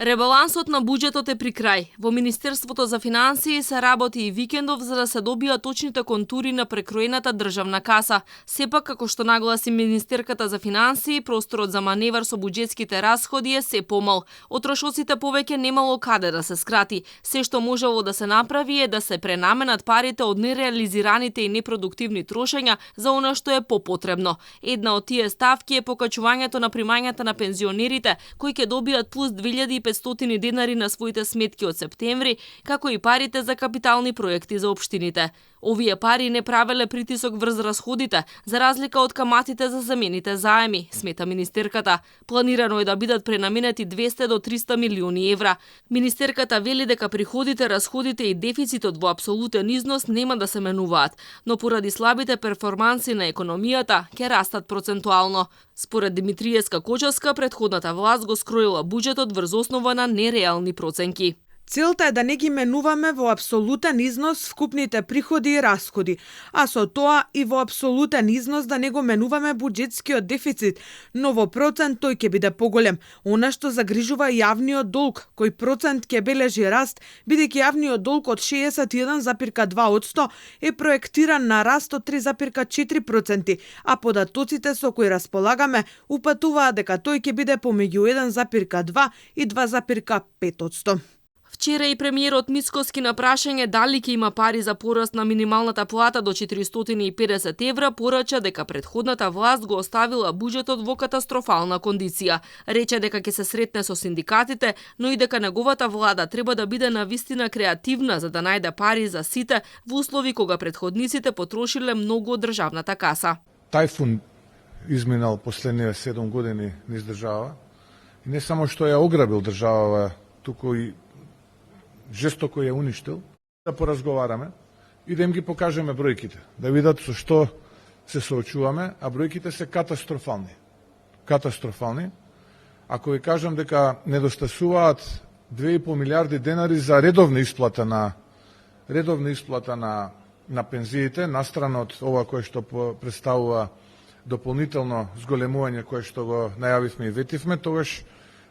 Ребалансот на буџетот е при крај. Во Министерството за финансии се работи и викендов за да се добијат точните контури на прекроената државна каса. Сепак, како што нагласи министерката за финансии, просторот за маневар со буџетските расходи е се помал. Од трошоците повеќе немало каде да се скрати. Се што можело да се направи е да се пренаменат парите од нереализираните и непродуктивни трошења за она што е попотребно. Една од тие ставки е покачувањето на примањата на пензионерите, кои ќе добијат плюс 2500 денари на своите сметки од септември, како и парите за капитални проекти за општините. Овие пари не правеле притисок врз расходите, за разлика од каматите за замените заеми, смета министерката. Планирано е да бидат пренаменети 200 до 300 милиони евра. Министерката вели дека приходите, расходите и дефицитот во апсолутен износ нема да се менуваат, но поради слабите перформанси на економијата ќе растат процентуално. Според Димитриевска Кочевска, претходната власт го скроила буџетот врз основа на нереални проценки. Целта е да не ги менуваме во апсолутен износ вкупните приходи и расходи, а со тоа и во апсолутен износ да не го менуваме буџетскиот дефицит, но во процент тој ќе биде поголем. Она што загрижува јавниот долг, кој процент ќе бележи раст, бидејќи јавниот долг од 61,2% е проектиран на раст од 3,4%, а податоците со кои располагаме упатуваат дека тој ќе биде помеѓу 1,2 и 2,5%. Вчера и премиерот Мицкоски на прашање дали ќе има пари за пораст на минималната плата до 450 евра, порача дека претходната власт го оставила буџетот во катастрофална кондиција. Рече дека ќе се сретне со синдикатите, но и дека неговата влада треба да биде навистина креативна за да најде пари за сите во услови кога претходниците потрошиле многу од државната каса. Тајфун изминал последниве 7 години низ држава и не само што ја ограбил државава, туку и жестоко ја уништил, да поразговараме и да им ги покажеме бројките, да видат со што се соочуваме, а бројките се катастрофални. Катастрофални. Ако ви кажам дека недостасуваат 2,5 милиарди денари за редовна исплата на пензиите, настрана од ова кое што представува дополнително зголемување кое што го најавивме и ветивме, тогаш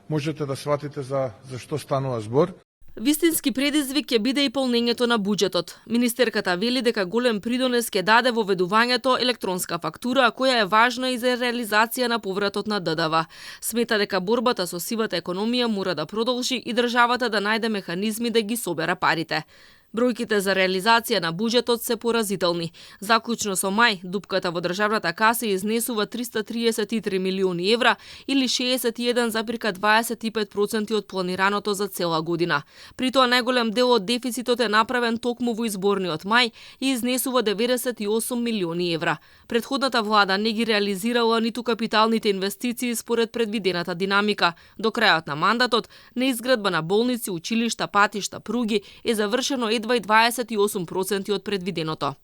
можете да сватите за што станува збор. Вистински предизвик ќе биде и полнењето на буџетот. Министерката вели дека голем придонес ќе даде воведувањето електронска фактура, која е важна и за реализација на повратот на ДДВ. Смета дека борбата со сивата економија мора да продолжи и државата да најде механизми да ги собера парите. Бројките за реализација на буџетот се поразителни. Заклучно со мај, дупката во државната каса изнесува 333 милиони евра или 61,25% од планираното за цела година. При тоа најголем дел од дефицитот е направен токму во изборниот мај и изнесува 98 милиони евра. Претходната влада не ги реализирала ниту капиталните инвестиции според предвидената динамика. До крајот на мандатот, неизградба на болници, училишта, патишта, пруги е завршено едва и 28% од предвиденото.